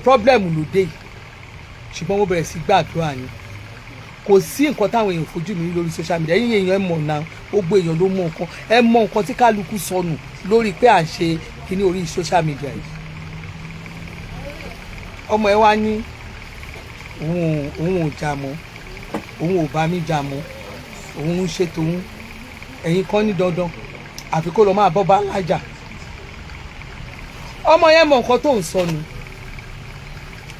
Problem ló dé yìí, ṣùgbọ́n mo bẹ̀rẹ̀ sí gbàdúrà ni. Kò sí nǹkan táwọn èèyàn fojú mi rí lórí social media. Ẹ̀yin èèyàn, ẹ mọ̀ náà, gbogbo èèyàn ló mọ̀ nǹkan. Ẹ mọ̀ nǹkan tí kálukú sọnù lórí pé à ń ṣe kíní orí social media yìí. Ọmọ ẹ wá ní òun ò jà mọ́, òun ò bá mi jà mọ́, òun ń ṣe tòun. Ẹ̀yin kan ní dandan àfi kó lọ máa bọ́ bá lájà. Ọmọ yẹn mọ nǹkan tó ń sọnù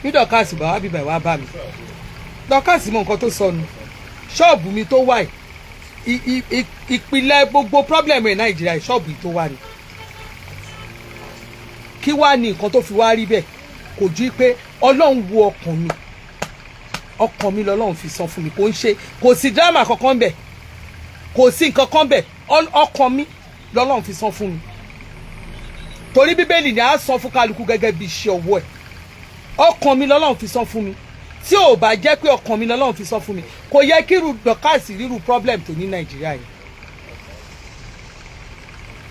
bí Dorcas bá wá bíbẹ̀ wá bá mi. Dorcas mọ nǹkan tó sọnù. Ṣọ́ọ̀bù mi tó wà yìí, ìpìlẹ̀ gbogbo problem ẹ̀ Nàìjíríà, ṣọ́ọ̀bù yìí tó wà ní. Kí wá ní nǹkan tó fi wá rí bẹ́ẹ̀? Kò ju pé Ọlọ́run wo ọkàn mi, ọkàn mi lọ́lọ́run fi san fún mi. Kò ń ṣe, kò sí drama kankan bẹ̀, kò sí nǹkan kan bẹ̀. Ọkàn mi lọ́lọ́run fi san fún mi, torí Bíbélì ni a sọ fún kálukú gẹ́gẹ́ bí iṣẹ́ ọwọ́ ẹ̀. Ọkàn mi lọ́lọ́run fi san fún mi. Tí ò bá jẹ́ pé ọkàn mi lọ́lọ́run fi san fún mi, kò yẹ kí irú Dorcas ríru problem tó ní Nàìjíríà yìí.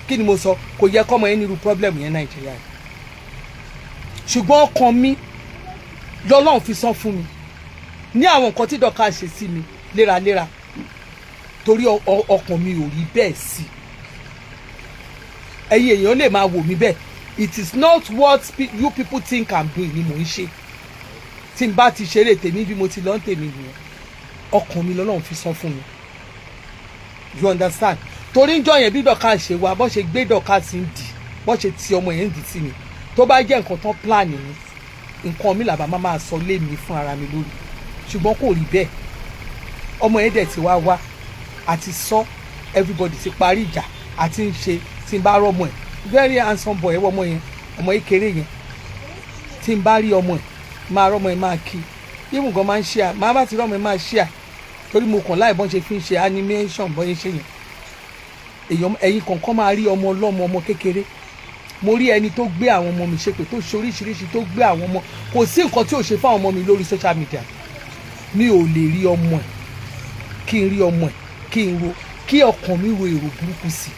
Kí ni mo sọ? Kò yẹ kọ́mọ yẹn ní irú problem yẹn Nàìjíríà yìí, ṣùgbọ́n ọkàn mi lọ́lọ́run fi san fún mi ní àwọn nǹkan tí Dorcas ṣe sí mi léraléra, torí ọkàn mi ò rí bẹ́ẹ̀ sí. Ẹ̀yin èèyàn lè máa wò mí bẹ́ẹ̀. It is not what you people think I'm doing ni mò ń ṣe. Tí n bá ti ṣeré tèmi bí mo ti lọ ń tèmi nìyẹn. Ọkàn mi lọ́lọ́run fi san fún mi, you understand? Torí ń jọ yẹn, bí Dorcas ṣe wá, bó ṣe gbé Dorcas ń dì, bó ṣe ti ọmọ yẹn ń dì sí mi, tó bá jẹ́ nǹkan tán plan ni, nǹkan mi làbá máa sọ lé mi fún ara mi lórí, ṣùgbọ́n kò rí bẹ́ẹ̀. Ọmọ yẹn dẹ̀ ti wá wá àti sọ, everybody ti parí ìjà àti ń ṣe. Tí n bá rọ́mọ ẹ̀, very handsome boy, ẹ wọ ọmọ yẹn, ọmọ kékeré yẹn. Tí n bá rí ọmọ ẹ̀, máa rọ́mọ ẹ̀, máa kí even gan, máa ń ṣe à, máa bá ti rọ́mọ ẹ̀, máa ṣe à, torí mo kàn láì bọ́n ṣe fi ń ṣe animation, bọ́n ṣe ṣe yẹn. Èèyàn, ẹ̀yin kọ̀ọ̀kan máa rí ọmọ ọlọ́mọ, ọmọ kékeré. Mo rí ẹni tó gbé àwọn ọmọ mi ṣépè, tó ṣe oríṣiríṣi, tó gbé àwọn ọmọ, kò sí nǹkan tí ò ṣe fáwọn ọmọ mi lórí social media. Mi ò lè rí ọmọ ẹ̀, kí n rí ọmọ ẹ̀, kí n ro, kí ọkàn mi ro èrò burúkú sí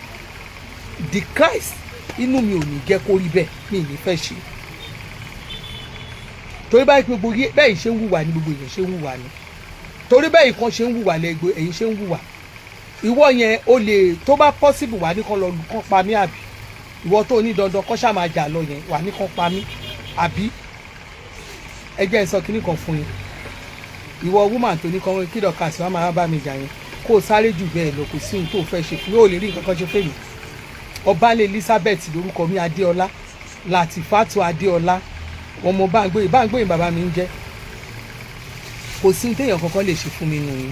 the Christ. Inú mi ò ní jẹ́ kó rí bẹ́ẹ̀. Mi ì ní fẹ́ ṣe, torí báyìí gbogbo bẹ́ẹ̀ ṣe ń hùwà ní gbogbo èèyàn ṣe ń hùwà ní, torí bẹ́ẹ̀ kan ṣe ń hùwà lẹ́gbẹ̀ẹ́ ẹ̀yin ṣe ń hùwà. Ìwọ yẹn, o lè tó bá possible, wà ní kan lọ kán pa mí, àbí ìwọ tó ní dandan kọ́ ṣáà máa jà lọ yẹn, wà ní kan pa mí, àbí? Ẹ jẹ́ n sọ kinní kan fún yín. Ìwọ woman tó ní kan kí Dorcas wá máa bá mi jà yẹn, kó o sáré jù bẹ́ẹ̀ lọ, kò sí ohun tó fẹ́ ṣe fún mi. Ó lè rí nǹkan kan ṣe fún mi. Ọbalẹ̀ Elizabeth lórúkọ mi, Adéọlá Latifatu Adéọlá, wọn mọ Báńgbóyè, Báńgbóyè bàbá mi ń jẹ́. Kò sí ní téèyàn kankan lè ṣe fún mi nù yín,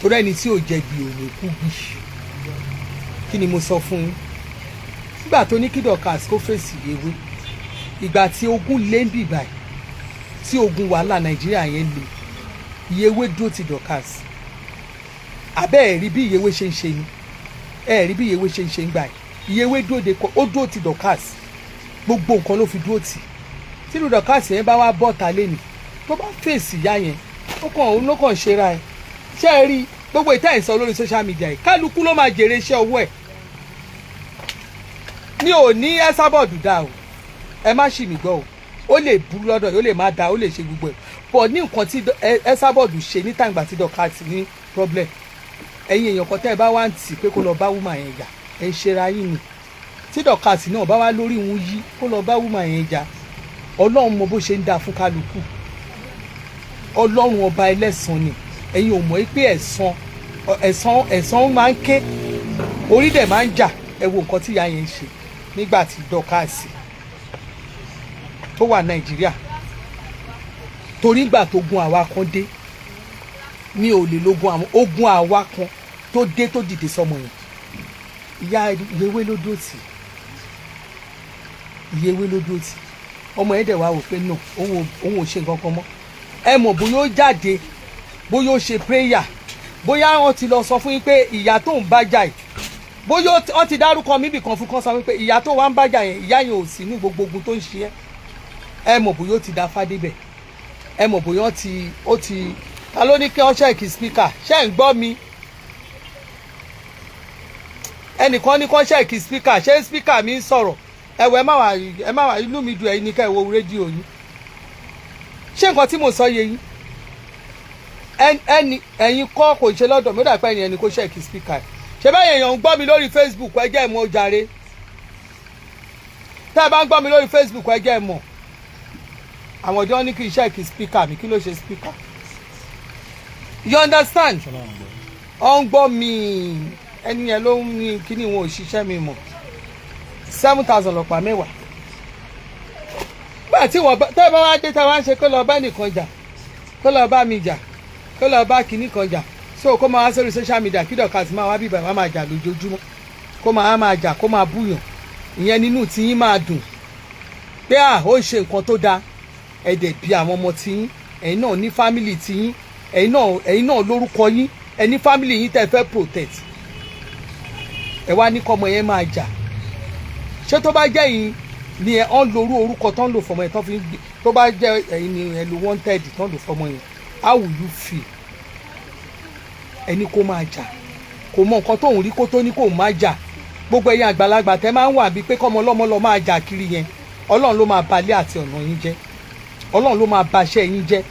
torí ẹni tí ò jẹ̀bi ò ní kú gbì. Kí ni mo sọ fún yín nígbà tó ní kí Dorcas kó fèsì ewé? Ìgbà tí ogun lé ń bì báyìí, tí ogun wàhálà Nàìjíríà yẹn le, Ìyewé dúró ti Dorcas. Abẹ́ ẹ̀ rí bí Ìyewé ṣe ń ṣe ni? Ẹ̀ rí bí Ìyewé ṣe ń ṣe ń gbà yìí? Ìyewé dúró de, ó dúró ti Dorcas, gbogbo nǹkan ló fi dúró tì. Tírú Dorcas yẹn bá wá bọ́ta lẹ́nu, tó bá fèsì ìyá yẹn, ó kàn, òun ló kàn ṣera ẹ̀. Ṣé ẹ rí gbogbo ìtẹ́ ìsọ lórí social media yìí? Kálukú ló máa jèrè iṣẹ́ ọwọ́ ẹ̀. Mi ò ní Esabod dá o, ẹ má ṣì mí gbọ́ o. Ó lè burú lọ́dọ̀ yìí, ó lè má da, ó lè ṣe gbogbo ẹ̀ pọ̀ ní nǹkan tí Esabod ṣe ní tàǹgbà tí Dorcas ní problem. Ẹ̀yin èèyàn kan tẹ́ ẹ bá wá ń tì pé kó lọ bá woman yẹn jà, ẹ ń ṣera yín ni. Tí Dorcas náà bá wá lórí òun yí kó lọ bá woman yẹn jà, Ọlọ́run mọ bó ṣe ń dáa fún kálukú. Ọlọ́run ọba ẹlẹ́san ni. Ẹ̀yin ò mọ̀ pé ẹ̀san, ẹ̀san, ẹ̀san máa ń ké, orí dẹ̀ máa ń jà. Ẹ wo nǹkan tí ìyá yẹn ń ṣe nígbà tí Dorcas tó wà Nàìjíríà, torí ìgbà tó gun àwa kan dé, mi ò lè lógun àwọn ogun àwa kan tó dé, tó dìde sọmọ yẹn, ìyá Ìyewé ló dúró tì. Ìyewé ló dúró tì. Ọmọ yẹn dẹ̀ wá wò pé no, òun ò ṣe nǹkan kan mọ́. Ẹ mọ̀ bóyá ó jáde, bóyá ó ṣe prayer, bóyá wọ́n ti lọ sọ fún yín pé ìyá tó ń bá jà yìí, bóyá wọ́n ti dárúkọ mi bìkan fún kan, sọ wípé ìyá tó wá ń bá jà yẹn, ìyá yẹn ò sí ní gbogbo ogun tó ń ṣe ẹ́. Ẹ mọ̀ bóyá ó ti da fádébẹ̀. Ẹ mọ̀ bóyá ó ti ta ló ní kí wọ́n check speaker? Ṣé ń gbọ́ mi? Ẹnìkan ní kí check speaker. Ṣé speaker mi ń sọ̀rọ̀? Ẹ wọ, ẹ má wà, ẹ má wà. Inú mi dùn. Ẹ̀yin ní ká ẹ wo rédíò yín. Ṣé nǹkan tí mo sọ yé yín? Ẹni ẹ̀yin kọ́ kò ṣe lọ́dọ̀ mi, ó dà pé ẹni kò check speaker ẹ̀. Ṣé bẹ́ẹ̀ èèyàn ń gbọ́ mi lórí Facebook? Ẹ jẹ́ ẹ mọ̀ jàre. Tẹ́ ẹ bá ń gbọ́ mi lórí Facebook, ẹ jẹ́ ẹ mọ̀. Àwọn ọjọ́ ní kí n check speaker mi. Kí ló ṣe speaker? You understand? Ọ ń gbọ́ mi. Ẹni yẹn ló ń ní kíní wọn ò ṣiṣẹ́ mi mọ̀. 7,000 lọ́pàá mẹ́wàá. Gbà tí wọ́n tẹ́ ẹ bá wá dé, tẹ́ wá ń ṣe kó lọ bá nìkan jà, kó lọ bá mi jà, kó lọ bá kinní kan jà, so kó máa wá sórí social media, kí Dorcas máa wá bíbá, wá máa jà lójoojúmọ́, kó máa máa jà, kó máa búyàn, ìyẹn nínú tiyín máa dùn pé à ó ń ṣe nǹkan tó dáa. Ẹ dẹ̀ bí àwọn ọmọ tiyín, ẹ̀yin náà ní family tiyín, ẹ̀yin náà lórúkọ yín, ẹ ní family yín tẹ́ fẹ́ protect. Ẹ wá ní kọ́mọ yẹn máa jà. Ṣé tó bá jẹ́ yín ni ẹ ọ́n lorú orúkọ tó ń lò fọmọ yẹn, tó fi ń gbé, tó bá jẹ́ ẹ̀yin ni ẹ lo wanted tó ń lò fọmọ yẹn, how will you feel? Ẹni kó máa jà, kò mọ nǹkan tóun rí kó tó ní kó má jà. Gbogbo ẹ̀yin àgbàlagbà tẹ́ máa ń wà bíi pé kọ́mọ ọlọ́mọ lọ máa jà kiri yẹn, Ọlọ́run ló máa balẹ̀ àti ọ̀nà yín jẹ́. Ọlọ́run ló máa baṣẹ́ yín jẹ́.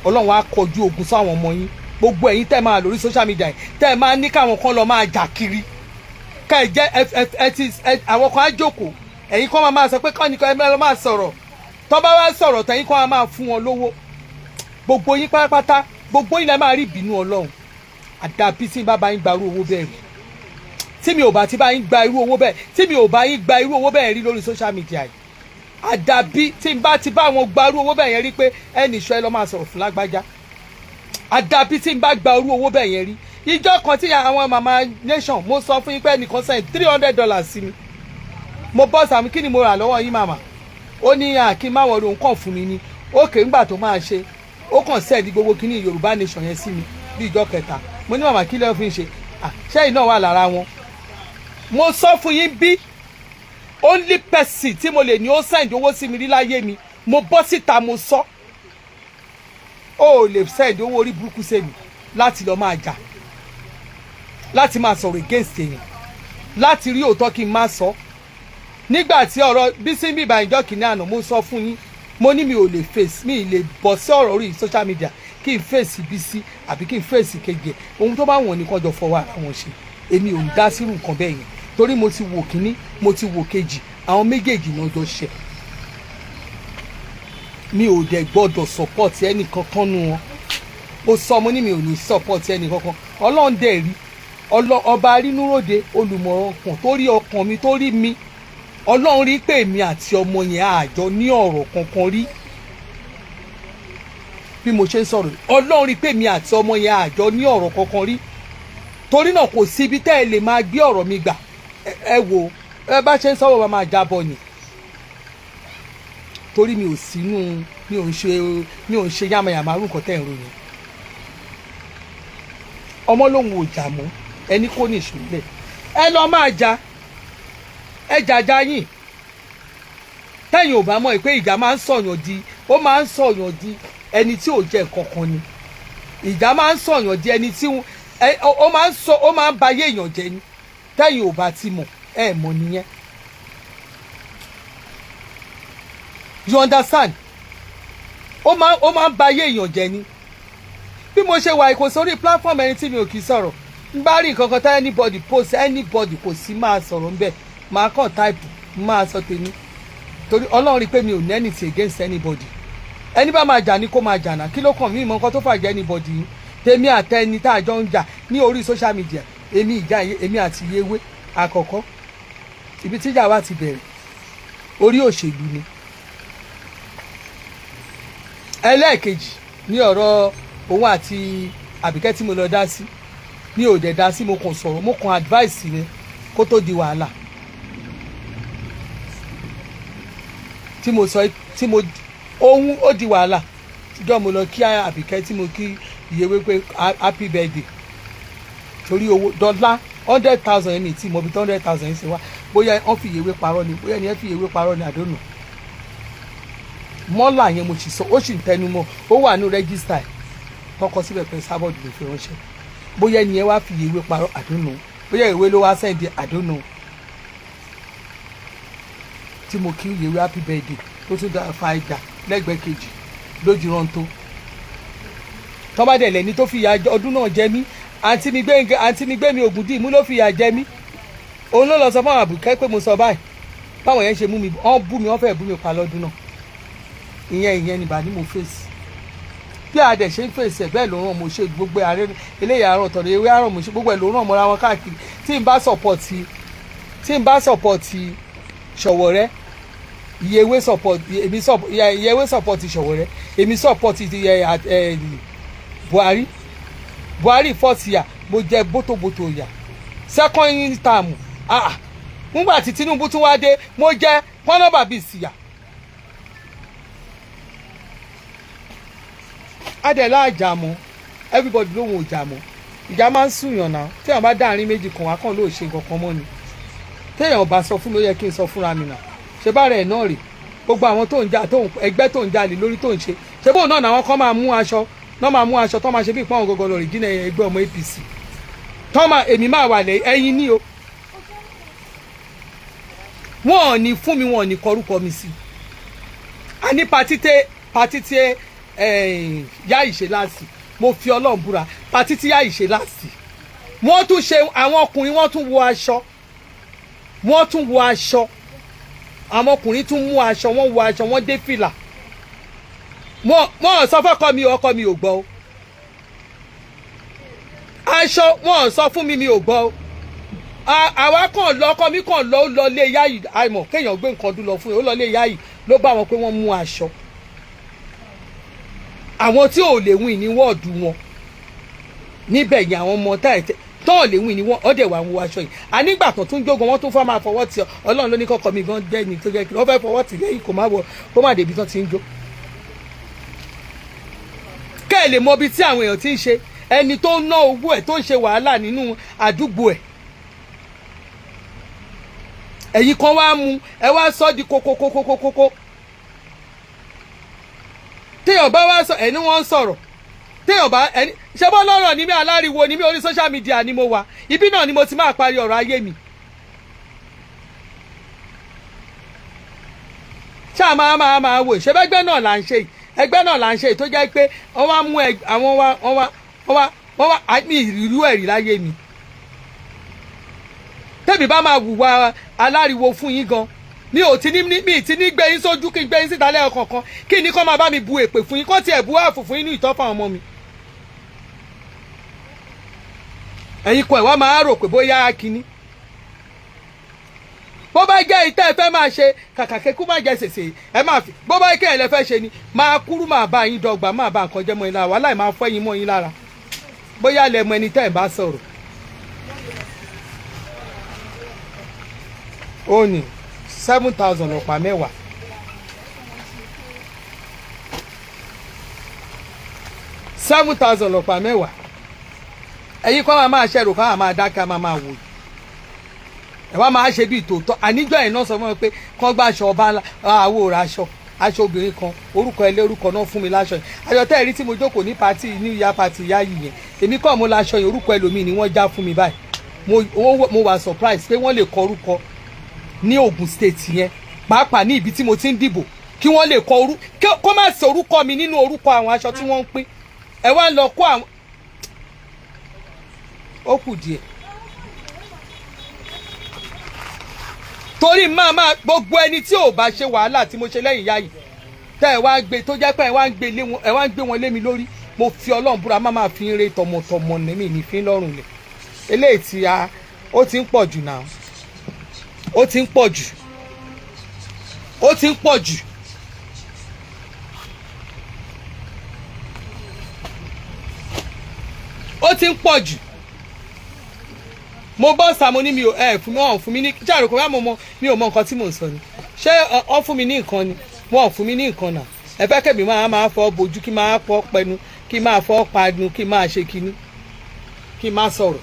Ọlọ́run á kọjú ogun sáwọn ọmọ yín. Gbogbo ẹ̀yin tẹ́ máa lórí social media yìí, tẹ́ máa ní káwọn kan lọ máa jà kiri, ká ẹ jẹ́ ẹ ẹ ẹ ti ẹ àwọn kan á jókòó, ẹ̀yin kan máa máa sọ pé kọ́ni kan ẹ máa sọ̀rọ̀. Tó bá wá sọ̀rọ̀ tẹ̀yin kan máa fún wọn lówó. Gbogbo yín pátápátá, gbogbo yín lẹ máa rí ìbínú Ọlọ́run. Àdàbí tí n bá bá yín gba irú owó bẹ́ẹ̀ rí, tí mi ò bá ti bá yín gba irú owó bẹ́ẹ̀, tí mi ò bá yín gba irú owó bẹ́ẹ̀ rí lórí social media yìí. Àdàbí tí n bá ti bá wọn gba irú owó bẹ́ẹ̀ yẹn rí pé ẹnì ìṣọ́ ẹ lọ́ máa sọ̀rọ̀ fún lágbájá. Àdàbí tí n bá gba irú owó bẹ́ẹ̀ yẹn rí. Ìjọ kan tí àwọn mama nation, mo sọ fún yín pé ẹnìkan send $300 sí mi. Mo bọ́ sàmì, kí ni mo rà lọ́wọ́ yín, màmá? Ó ní àkí má wọlé, òun kàn fún mi ní òkè. Ńgbà tó máa ṣe, ó kàn send gbogbo kíní Yorùbá Nation yẹn sí mi bí ìjọ kẹta. Mo ní, "Màmá, kí ló fi ń ṣe?" Ṣẹ́yìn náà wà lára wọn. Mo sọ fún yín bí only person tí mo lè ní ó send owó sí mi rí láyé mi. Mo bọ́ síta, mo sọ, ó lè send owó orí burúkú sí mi láti lọ máa jà, láti máa sọ̀rọ̀ against èèyàn, láti rí òótọ́ kí n má sọ. Nígbà tí ọ̀rọ̀ Bísí bíbá ìjọ kìíní àná, mo sọ fún yín, mo ní mi ò lè face, mi ì lè bọ̀ sí ọ̀rọ̀ orí social media kí n face Bísí àbí kí n face kejì ẹ̀. Ohun tó bá wọ̀n ní kọjọ fọwọ́ ara wọn ṣe. Èmi ò ń dá sírù nǹkan bẹ́ẹ̀ yẹn, torí mo ti wò kíní, mo ti wò kejì, àwọn méjèèjì náà jọ ṣe. Mi ò dẹ̀ gbọ́dọ̀ support ẹnì kankan nu wọn. Mo sọ, mo ní mi ò ní support ẹnì kankan. Ọlọ́run dẹ̀ rí, ọba rínúròde, olùmọ̀ràn ọkàn tó rí ọkàn mi, tó rí mi. Ọlọ́run rí pé èmi àti ọmọ yẹn àjọ ní ọ̀rọ̀ kankan rí. Bí mo ṣe ń sọ̀rọ̀, Ọlọ́run rí pé èmi àti ọmọ yẹn àjọ ní ọ̀rọ̀ kankan rí. Torí náà, kò sí ibi tẹ́ ẹ lè máa gbé ọ̀rọ̀ mi gbà. Ẹ wò, ẹ bá ṣe ń sọ̀rọ̀, máa jábọ̀ ni, torí mi ò sínú, mi ò ń ṣe yàmàyàmà rú nǹkan tẹ́ ẹ̀ ń ròyìn. Ọmọ lòun ò jà mọ́, ẹni kò ní ìṣúlẹ̀. Ẹ lọ máa jà, ẹ jàjà yín. Tẹ́yìn ò bá mọ̀ pé ìjà máa ń sọ̀yàn di, ó máa ń sọ̀yàn di ẹni tí ò jẹ́ nǹkan kan ni. Ìjà máa ń sọ̀yàn di ẹni tí ó máa ń sọ, ó máa ń ba ayé èèyàn jẹ́ ni. Tẹ́yìn ò bá ti mọ̀, ẹ mọ̀ nìyẹn. You understand? Ó máa ń ba ayé èèyàn jẹ́ ni. Bí mo ṣe wà, kò sórí platform ẹni tí mi ò kì í sọ̀rọ̀. N bá rí nǹkan kan tá anybody post, anybody kò sí máa sọ̀rọ̀ ńbẹ̀, máa kàn type, máa sọ tèmi, torí Ọlọ́run rí i pé mi ò ní anything against anybody. Ẹni bá máa jà ní kó máa jà náà. Kí ló kàn mí? Ìmọ̀ nǹkan tó fàjẹ́ anybody yìí. Tèmi àtẹni tá a jọ ń jà ní orí social media, èmi ìjà èmi àti Yewé àkọ́kọ́, ibi tíjà wa ti bẹ̀rẹ̀, orí òṣèlú ni. Ẹlẹ́ẹ̀kejì ní ọ̀rọ̀ òun àti Àbíkẹ́ tí mo lọ dá sí, mi ò dẹ̀ dá sí, mo kàn sọ̀rọ̀, mo kàn advice rẹ kó tó di wàhálà tí mo sọ, tí mo ohun ó di wàhálà. Tíjọ́ mo lọ kí Àbíkẹ́, tí mo kí Ìyèwé pé happy birthday, torí owó dọ́là 100,000 ẹni tí mo fi 100,000 yẹn ṣe wá, bóyá wọ́n fi Ìyèwé parọ́ ni, bóyá ẹni ẹ fi Ìyèwé parọ́ ni, I don't know. Mọ́là yẹn, mo sì sọ, ó sì ń tẹnu mọ́, ó wà ní register ẹ̀ tọkọ síbẹ̀ pé sábọ̀dù ló fi ránṣẹ́. Bóyá ẹni yẹn wá fi ìwé parọ́, I don't know. Bóyá ìwé ló wá send, I don't know. Tí mo kí ìwé happy birthday, tó tún dá fa ìjà lẹ́gbẹ̀ẹ́ kejì. Lójú rántó tọ́ba dẹ̀ lẹ́ni tó fìyà ọdún náà jẹ mí, àǹtí mi gbé, àǹtí mi gbé mi Ògùndì mú ló fìyà jẹ mí. Òun ló lọ sọ fún àwọn àbùkẹ́ pé mo sọ báyìí. Báwọn yẹn ṣe mú mi, wọ́n bú mi, wọ́n fẹ́ẹ́ bú mi pa lọ́dún náà. Ìyẹn nìbà ní mo fèsì. Bí a dẹ̀ ṣe ń fèsì ẹ̀, bẹ́ẹ̀ ló ràn mo ṣe gbogbo ààrẹ eléyà àrùn ọ̀tọ̀rọ̀ ewé àrùn mo ṣe gbogbo ẹ̀ ló ràn mọ́ra wọn káàkiri. Tí n bá support Ṣọ̀wọ̀rẹ́, iye ewé support èmi, support iye ewé, support Ṣọ̀wọ̀rẹ́, èmi support ẹ Buhari. Buhari first year, mo jẹ bótóbótó ìyà. Second term, ah, nígbà tí Tinubu tún wá dé, mo jẹ pọ́nọ́bà bíi síyà. Adẹ̀lá àjàmọ́, everybody lóhun ò jà mọ́. Ìjà máa ń sùnyàn náà. Téèyàn bá dáàrin méjì kan wá kàn ló ṣe nǹkan kan mọ́ ni. Téèyàn bá sọ fún mi, ó yẹ kí n sọ fúnra mi náà. Ṣe bá rẹ̀ náà rè, gbogbo àwọn tó ń jà, tó ń ẹgbẹ́, tó ń jalè lórí, tó ń ṣe ṣe bóun náà làwọn kan máa mú aṣọ náà, máa mú aṣọ tó máa ṣe bí ìpọ́n gọ́gọ́ lọ rìjìnà ẹgbẹ́ ọmọ APC tó máa èmi máa wà lẹ́ ẹyin ní o. Wọn ò ní fún mi, wọn ò ní kọrúkọ mi sí. A ní party tẹ party tí yá ìṣe láàsì. Mo fi Ọlọ́run búra, party tí yá ìṣe láàsì, wọ́n tún ṣe àwọn ọkùnrin, wọ́n tún wọ aṣọ, wọ́n tún wọ aṣọ. Àwọn ọkùnrin tún mú aṣọ, wọ́n wọ aṣọ, wọ́n dé fìlà. Wọ́n sọ fọ́kọ mi, ọkọ mi ò gbọ́ o. Aṣọ wọ́n sọ fún mi, mi ò gbọ́ o. Àwa kàn lọ, ọkọ mi kàn lọ, ó lọ lé yá yìí. Àìmọ̀ kéèyàn gbé nǹkan dún lọ fún yìí, ó lọ lé yá yìí, ló bá wọn pé wọ́n mú aṣọ àwọn tí ò lè win ní wọ́ọ̀dù wọn níbẹ̀ yẹn. Àwọn ọmọ tọ́ ò lè win ní wọ́n ọ̀dẹ̀ wà ń wo aṣọ yìí. Ànígbà tó tún jógun, wọ́n tún fọ́ máa fọwọ́ tì. Ọlọ́run ló ní kọ́kọ́ mi gan jẹ́ ni tó jẹ́ kí wọ́n fẹ́ fọwọ́ tì lẹ́yìn, kò má wọ, kó má débi tán ti ń jó. Kẹ́ ẹ̀ lè mọ ibi tí àwọn èèyàn ti ń ṣe. Ẹni tó ń ná owó ẹ̀, tó ń ṣe wàhálà nínú àdúgbò ẹ̀, ẹ̀yin kan wá mú ẹ wá sọ di kókókókókókó. Téèyàn bá wá sọ, ẹni wọ́n ń sọ̀rọ̀. Téèyàn bá ẹni ṣé bọ́ lọ́rọ̀ ní mi, aláriwo ní mi. Orí social media ni mo wà, ibi náà ni mo ti máa parí ọ̀rọ̀ ayé mi. Ṣáà máa wò ṣé bẹ́gbẹ́ náà là ń ṣe yìí, ẹgbẹ́ náà là ń ṣe yìí, tó jẹ́ pé wọ́n wá mú àwọn wá, wọ́n wá àmì ìrírí ẹ̀rí láyé mi. Tẹ́mi bá máa wùwà aláriwo fún yín gan, mi ò ti ní, mi ti ní gbé yín sójú, kí n gbé yín síta lẹ́yọ̀ kọ̀ọ̀kan, kí ni kọ́ máa bá mi bu èpè fún yín, kọ́ tiẹ̀ bu ààfù fún yín ní ìtọ́fà ọmọ mi. Ẹ̀yin kan ẹ̀ wá máa rò pé bóyá kínní bó bá jẹ́ ìtẹ́ ẹ fẹ́ máa ṣe, kàkà kékú má jẹ sèse ẹ máa fi. Bó bá kẹ́ ẹ lẹ fẹ́ ṣe ni, máa kúrú, máa bá yín dọ́gba, máa bá nǹkan jẹ́ mọ́ yín lára, wàhálà máa fọ́ yín mọ́ yín lára. Bóyá lẹ mọ ẹni tẹ́ ẹ̀ bá sọ̀rọ̀. Ó ní 7,000 ọ̀pá mẹ́wàá. 7,000 ọ̀pá mẹ́wàá. Ẹ̀yin kọ́ máa máa ṣẹ̀rù kọ́ máa dákẹ́, máa máa wò ẹ, wá máa ṣe bíi tòótọ́. Àníjọ́ ẹ̀ náà sọ fún mi pé kán gbá aṣọ ọba ńlá, àwo ra aṣọ, aṣọ obìnrin kan, orúkọ ẹlẹ́, orúkọ náà fún mi láṣọ yìí. Aṣọ tẹ́ ẹ̀ rí tí mo jókòó ní party, new year party ìyá yìí yẹn, èmi kọ́ mo láṣọ yìí, orúkọ ẹlòmíì ni wọ́n já fún mi báyìí. Mo wà surprise pé wọ́n lè kọ orúkọ ní Ogun State yẹn, pàápàá ní ibi tí mo ti ń dìbò, kí wọ́n lè kọ orú kó má sí orúkọ mi nínú orúkọ àwọn aṣọ tí wọ́n ń pín. Ẹ wá ń lọ kó àwọn ó kù díẹ̀ torí máa gbogbo ẹni tí ò bá ṣe wàhálà tí mo ṣe lẹ́yìn ìyá yìí, tẹ́ ẹ wá gbé, tó jẹ́ pé ẹ wá ń gbé lé wọn, ẹ wá ń gbé wọn lé mi lórí. Mo fi Ọlọ́run búra, má máa fi ń re tọmọtọmọ ní mi ní fi ń lọ́rùn lẹ̀. Eléyìí tí a ó ti ń pọ̀ jù náà, ó ti ń pọ̀ jù, ó ti ń pọ̀ jù. Ó ti ń pọ̀ jù. Mo bọ́ sa, mo ní mi ò ẹ fún mi, wọn ò fún mi ní ṣáà rò pé mo mọ, mi ò mọ nǹkan tí mò ń sọ ni. Ṣé ọ fún mi ní nǹkan ni? Wọn ò fún mi ní nǹkan náà. Ẹ fẹ́ kẹ́mi máa fọ́ bojú, kí máa fọ́ pẹnu, kí máa fọ́ panu, kí máa ṣe kinní, kí máa sọ̀rọ̀.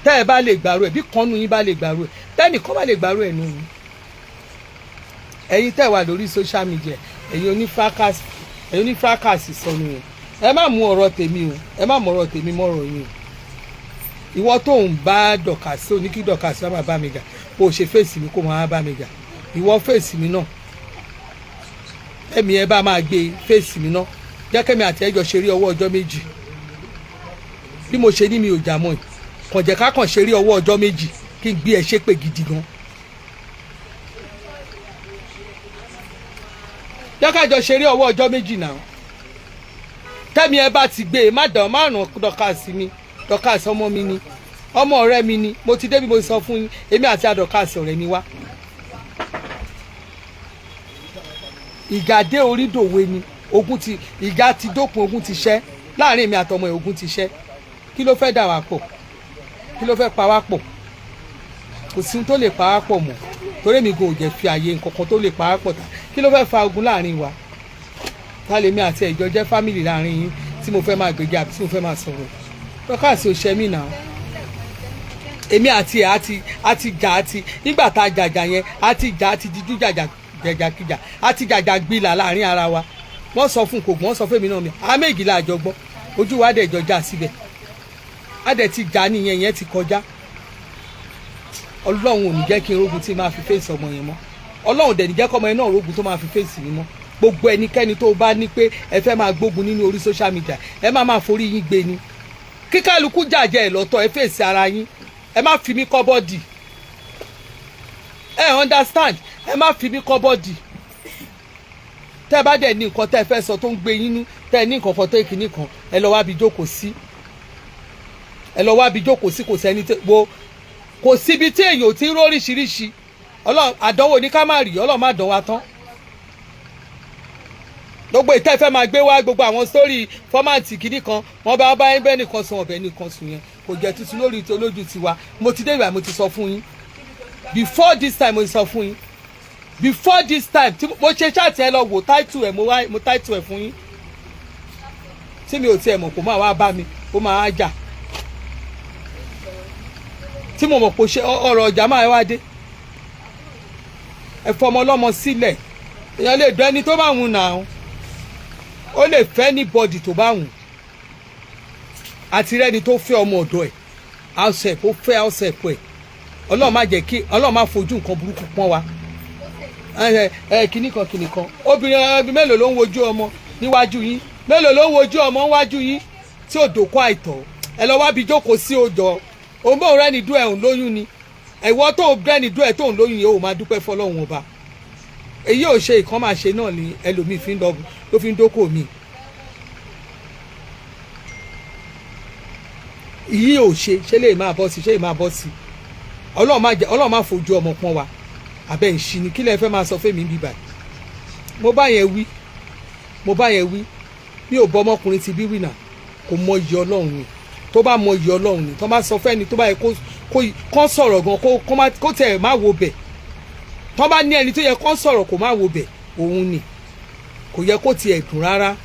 Tẹ́ ẹ bá lè gbàrú ẹ̀, bí kọ́nù yín bá lè gbàrú ẹ̀, tẹ́nìkan bá lè gbàrú ẹ̀ nù yín. Ẹ̀yin tẹ́ wà lórí social media, ẹ̀yin oní fracas, ẹ̀yin oní fracas sọnù yẹn, ẹ má mú ọ̀rọ̀ tèmi o, ẹ má mú ọ̀rọ̀ tèmi mọ́rọ̀ yín o. Ìwọ tó ń bá dọ̀kàsí, oní kí dọ̀kàsí má bá mi jà, kó o ṣe fèsì mi, kó máa bá mi jà. Ìwọ fèsì mi náà. Ẹ̀mí ẹ bá máa gbé face mi ná, jẹ́ kẹ́mi àti ẹjọ́ ṣeré ọwọ́ ọjọ́ 2. Bí mo ṣe ní mi ò jà mọ́ ẹ̀, kàn jẹ́ ká kàn ṣeré ọwọ́ ọjọ́ 2, kí n gbé ẹ ṣépè gidi gan. Jẹ́ ká jọ ṣeré ọwọ́ ọjọ́ 2 náà. Tẹ́mi ẹ bá ti gbé e, má dàn, má ràn Dorcas mi. Dorcas ọmọ mi ni, ọmọ ọ̀rẹ́ mi ni. Mo ti débi, mo sọ fún yín, èmi àti Dorcas ọ̀rẹ́ ni wá. Ìjà dé orí dòwe ni, ogun ti, ìjà ti dópin, ogun ti ṣẹ́ láàrin èmi àtọmọ ẹ̀, ogun ti ṣẹ́. Kí ló fẹ́ dà wá pọ̀? Kí ló fẹ́ pa wá pọ̀? Kò sí ohun tó lè pa wá pọ̀ mọ́, torí èmi gan ò jẹ́ fi àyè nǹkan kan tó lè pa wá pọ̀ ta. Kí ló fẹ́ fa ogun láàrin wa? Ta lèmi àti ẹ̀jọ́ jẹ́ family láàrin yín tí mo fẹ́ máa gbèjà àbí tí mo fẹ́ máa sọ̀rọ̀? Dorcas ò ṣẹ́ mí náà. Èmi àti ẹ̀ àti jà, àti nígbà tá a jàjà yẹn, àti jà, àti díjú jàjà jàjàkíjà, àti jàjà gbilà láàrin ara wa. Wọ́n sọ fún kò gbọ́n, sọ fún èmi náà, mi àá méjì la àjọ gbọ́, ojú wa dẹ̀ jọ já síbẹ̀, á dẹ̀ ti jà nìyẹn, yẹn ti kọjá. Ọlọ́run ò ní jẹ́ kí n rógun tí máa fi face ọmọ yẹn mọ́. Ọlọ́run dẹ̀ ní jẹ́ kọ́mọ yẹn náà rógun tó máa fi face mi mọ́. Gbogbo ẹnikẹ́ni tó bá ní pé ẹ fẹ́ máa gbógun nínú orí social media, ẹ má máa forí yín gbé ni. Kíkálukú jàjẹ́ ẹ̀ lọ́tọ̀, ẹ face ara yín. Ẹ má fi mí kọ́ body, ẹ understand? Ẹ má fi mí kọ́ body. Tẹ́ ẹ bá dẹ̀ ní nǹkan tẹ́ ẹ fẹ́ sọ tó ń gbé yín nú, tẹ́ ẹ ní nǹkan kan tó ìkíní kan, ẹ lọ wá bí jókòó sí, ẹ lọ wá bí jókòó sí. Kò sẹ́ni wo, kò síbi tí èèyàn ò ti ń róríṣiríṣi. Ọlọ́run, àdánwò ní ká má rí, Ọlọ́run má dán wa tán. Gbogbo ìtẹ́ fẹ́ máa gbé wá, gbogbo àwọn sórí format kìíní kan, wọ́n bá bá ẹgbẹ́ nìkan sùn, ọ̀bẹ nìkan sùn yẹn, kò jẹ́ tuntun lórí tó lójú tiwa. Mo ti dé ìgbà, mo ti sọ fún yín before this time, mo ti sọ fún yín before this time tí mo ṣe chat. Ẹ lọ wò title ẹ, mo wá mo title ẹ fún yín tí mi ò tiẹ̀ mọ̀ kó máa wá bá mi, ó máa jà tí mo mọ̀ pé ṣe ọ̀rọ̀ ọjà máa wá dé. Ẹ fọmọ ọlọ́mọ sílẹ̀. Èèyàn lè dán ẹni tó bá wùn náà, ó lè fẹ́ anybody tó bá wùn. Àti rẹ́ni tó fẹ́ ọmọ ọ̀dọ̀ ẹ̀, house help, ó fẹ́ house help ẹ̀. Ọlọ́run má jẹ́ kí, Ọlọ́run má fojú nǹkan burúkú pọ́n wa. Ẹ ẹ, kinní kan, kinní kan, obìnrin ẹbí mélòó ló ń wojú ọmọ níwájú yín? Mélòó ló ń wojú ọmọ níwájú yín tí ò dòkó àìtọ́? Ẹ lọ wábi jókòó sí òjò. Òun bóun rẹ́ni dún ẹ̀, òun lóyún ni. Ẹ̀wọ́ tó rẹ́ni dún ẹ̀ tó ń lóyún yìí, ó máa dúpẹ́ fọlọ́run Ọba. Èyí ò ṣe ìkan máa ṣe náà ni ẹlòmíì fi ń lọ, ló fi ń dókò mi. Ìyí ò ṣe, ṣé lè máa bọ́ sí, ṣé lè máa bọ́ sí? Ọlọ́run má jẹ́, Ọlọ́run má fojú ọmọ pọ́n wa. Abẹ́ ìṣí ni. Kí lẹ fẹ́ máa sọ fẹ́mi bíbà? Mo bá yẹn wí, mo bá yẹn wí, mi ò bọ́ ọmọkùnrin ti bí wí náà. Kò mọ iyì Ọlọ́run ni. Tó bá mọ iyì Ọlọ́run ni, tó bá sọ fẹ́ni tó bá yẹ kó sọ̀rọ̀ gan, kó tẹ̀ má wo bẹ̀. Tó bá ní ẹni tó yẹ kó sọ̀rọ̀, kó má wo bẹ̀, òun ni kò yẹ kó tiẹ̀ dùn rárá.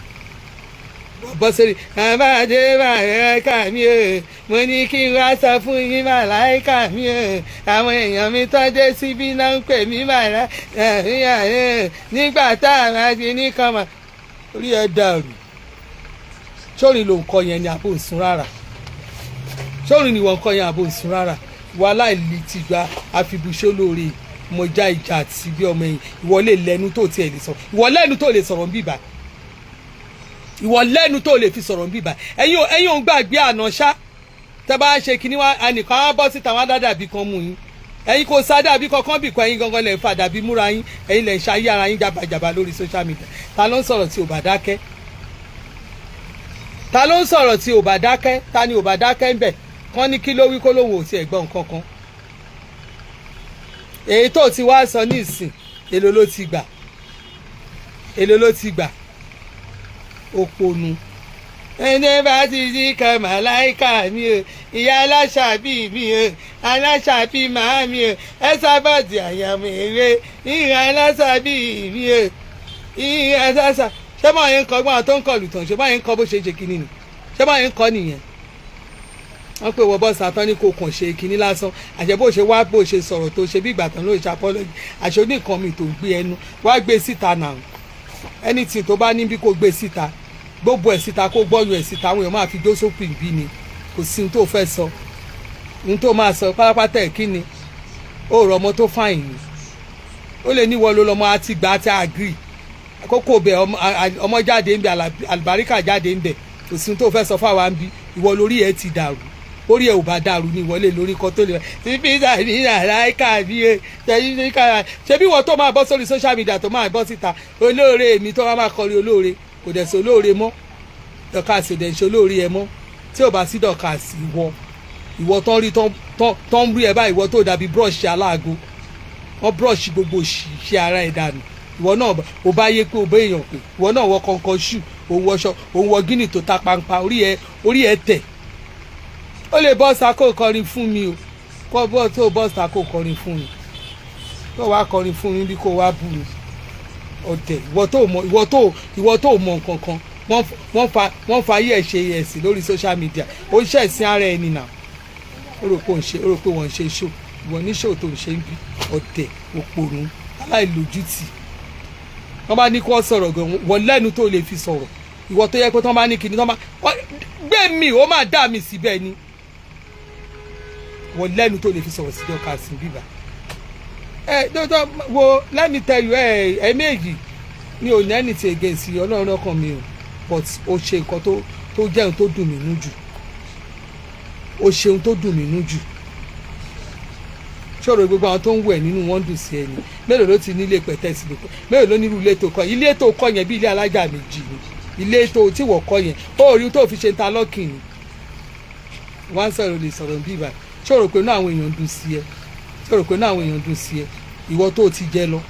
Bọ́ sẹ́rí àbájẹ́ màláìka mi o, mo ní kí n wá sọ fún yín, màláìka mi o, àwọn èèyàn mi tó dé síbí náà ń pè mí màláìka nígbà tá a máa di ní kan mọ̀. Orí ẹ dàrú. Sórin ló ń kọ yẹn ni àbò ń sun rárá? Sórin ni wọ́n ń kọ yẹn, àbò ń sun rárá? Ìwà aláìlí ti gba àfibùṣe lóore. Mo já ìjà àti bí ọmọ ẹ̀yìn. Ìwọ lè lẹ́nu tó tiẹ̀ lè sọ, ìwọ lẹ́nu tó lè sọ̀rọ̀ ń bíbà, ìwọ lẹ́nu tó lè fi sọ̀rọ̀ ń bíbà. Ẹ̀yin ò ń gbàgbé àná ṣá. Tẹ́ bá ṣe kinní wá, ẹnìkan á bọ́ síta, wọn á dá dàbí kan mú yín. Ẹ̀yin kò sá dàbí kankan bì kan. Ẹ̀yin gangan lẹ̀ ń fa dàbí múra yín. Ẹ̀yin lẹ̀ ń ṣayé ara yín jàbàjàbà lórí social media. Ta ló ń sọ̀rọ̀ tí ò bá dákẹ́? Ta ló ń sọ̀rọ̀ tí ò bá dákẹ́? Ta ni ò bá dákẹ́ ń bẹ̀? Kán ní kí ló wí, kó lóun ò tiẹ̀ gbọ́ nǹkan kan. Èyí tó ti wá sọ ní ìsìn, èlò ló ti gbà? Èlò ló ti gbà? Òpònú ẹni bá ti di kan màláìka mi o, ìyá aláṣàbí mi o, aláṣàbí màá mi o, ẹ sábàdì àyàmú èrè ìyá aláṣàbí mi o, ìyá aláṣà. Ṣé báyìí yẹn ń kọ gbọ́n tó ń kọ lùtàn? Ṣé báyìí ń kọ bó ṣe ṣe kinní ni? Ṣé báyìí ń kọ nìyẹn? Wọ́n pè wọ́n bọ́sà tán ní kò kàn ṣe kinní lásán. Àṣẹ bó ṣe wá, bó ṣe sọ̀rọ̀ tó ṣe bí ìgbà tán ló ṣe apology. Àṣẹ oníkan mi tó ń gbé ẹnu wá gbé síta náà. Anything tó bá ní bí, kò gbé síta, gbogbo ẹ̀ síta, kó gbọ́yún ẹ̀ síta. Àwọn èèyàn máa fi jósópì bí ni. Kò sí ohun tó fẹ́ sọ, ohun tó máa sọ pátápátá ẹ̀. Kí ni ó rọ ọmọ tó fine ni? Ó lè ní wọ́n ló lọ́mọ, àti gbà, àti agree. Kókó bẹ, ọmọ jáde ń bẹ, àlùbáríkà jáde ń bẹ. Kò sí tó fẹ́ sọ fáwa ń bí. Ìwọ lórí ẹ ti dàrú. Orí ẹ ò bá dàrú ní ìwọlé lórí kan tó lè tí pizza ní àláìka bí e ṣe bí ìwọ tó máa bọ́ sórí social media, tó máa bọ́ síta, olóore mi tó máa kọrin olóore. Kò dẹ̀ sí olóore mọ́. Dorcas ò dẹ̀ ń ṣe olóore ẹ mọ́. Tí ò bá sí Dorcas, ìwọ tó ń rí, tó ń rí ẹ báyìí, ìwọ tó dàbí brush aláàgó, wọ́n brush gbogbo òṣìṣẹ́ ara ẹ̀ dànù. Ìwọ náà ò bá yé pé o bá èèyàn pé ìwọ náà wọ kọ̀ǹkọ̀ ṣù, òun wọṣọ, òun wọ gíní tó ta pampa. Orí ẹ tẹ̀. Ó lè bọ́ sako kọrin fún mi o. Kọ́ bọ́ tó bọ́ sako kọrin fún mi, tó wá kọrin fún mi bí kò wá bù mí. Ọ̀dẹ̀, ìwọ tó mọ nǹkan kan. Wọ́n fa ayé ẹ̀ ṣe ẹ̀sìn lórí social media. Ó ń ṣẹ̀sìn ara ẹni nà. Ó rò pé wọ́n ń ṣe show. Ìwọ ní show tó ń ṣe ń bí. Ọ̀dẹ̀, òpònú, aláìlójútì. Wọ́n bá ní kó sọ̀rọ̀ gan, wọ́n lẹ́nu tó lè fi sọ̀rọ̀. Ìwọ tó yẹ pé tí wọ́n bá ní kíni tí wọ́n bá gbé mi, ó máa dá mi síbẹ̀ ni. Wọ́n lẹ́nu tó lè fi sọ̀rọ̀ sí Dorcas bíbá ẹ dọ́dọ́ wo. Let me tell you, ẹ méjì mi ò ní anything against Ọlọ́run ọkàn mi o, but ó ṣe nǹkan tó jẹ́ ohun tó dùn mí nú jù. Ó ṣe ohun tó dùn mí nú jù. Ṣòro gbogbo àwọn tó ń wẹ̀ nínú wọn dùn sí ẹni. Mélòó ló ti nílé pẹ̀tẹ́sì lóko? Mélòó ló nírú ilé tó kọ́? Ilé tó kọ́ yẹn bí ilé alájà méjì ni ilé tó tí wọ́n kọ́ yẹn. Ó rí tó fi ṣe ń ta lọ́kì ni. Wọ́n á sọ̀rọ̀, lè sọ̀rọ̀ bí ibà. Ṣòro pé inú àwọn èèyàn dùn sí ẹ? Ṣòro pé inú àwọn èèyàn dùn sí ẹ? Ìwọ tó ti jẹ lọ,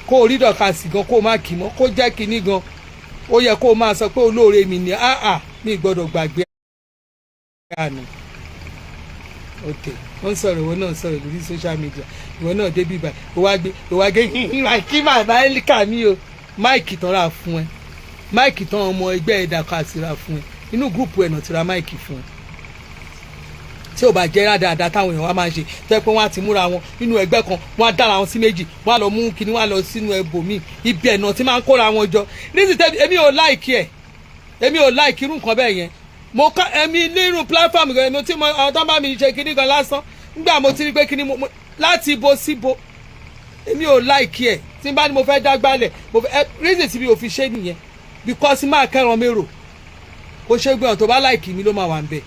kó o rí Dorcas gan, kó o má kì í mọ́, kó jẹ́ kinní gan, ó yẹ kó o máa sọ pé olóore mi ni. Áà, mi gbọ́dọ̀ gbàgbé àná. Ok, wọ́n sọ̀rọ̀, ìwọ náà sọ̀rọ̀ lórí social media. Ìwọ náà débi ibà, ó wá gbé kí màmá kà mí o. Mic tán ra fún ẹ, mic tán ọmọ ẹgbẹ́ ẹ̀dá kan àti ra fún ẹ inú group ẹ̀ náà ti ra mic fún ẹ. Tí ò bá jẹ́ dáadáa táwọn èèyàn wa máa ń ṣe, tẹ́ pé wọ́n á ti múra wọn nínú ẹgbẹ́ kan, wọ́n á dára wọn sí méjì, wọ́n á lọ mú kinní, wọ́n á lọ sínú ẹbòmíì, ibi ẹ̀nà tí máa ń kóra wọn jọ. Nítorí tẹ́bi èmi ò like ẹ̀, èmi ò like irú nǹkan bẹ́ẹ̀ yẹn. Mo kọ́ èmi nírú platform gan, èmi tí mo àwọn tó ń bá mi ṣe kinní gan lásán. Nígbà mo ti rí pé kinní mo láti ibo síbo, èmi ò like ẹ̀. Tí n bá ní mo fẹ́ dágbálẹ̀, mo fẹ́ ẹ reason tí mi ò fi ṣe nìyẹn, because máa kẹ́ran mérò kó ṣe gbọ́n tó bá like mi ló máa wà ń bẹ̀.